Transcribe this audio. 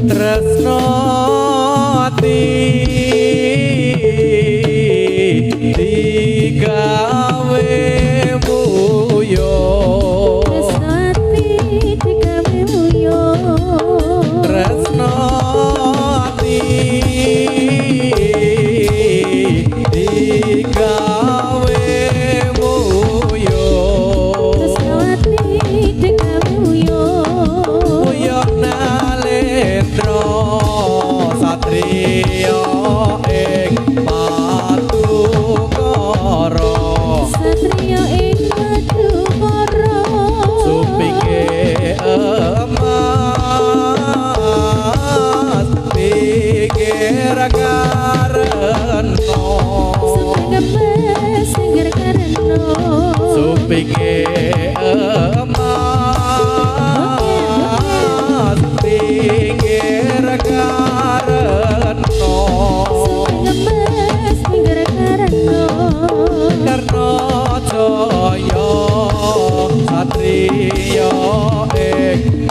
Tresno ati digawe muyo. Tresno ati digawe muyo. Tresno ati digawe muyo. Tresno ati digawe muyo. Muyo nalendra satriya ing Madukara. Satriya ing Madukara. Supinge emas pinggir karena. Suping emas pinggir karena. Supinge emas pinggir karena. Suping emas pinggir karena. Karna jaya satriya ing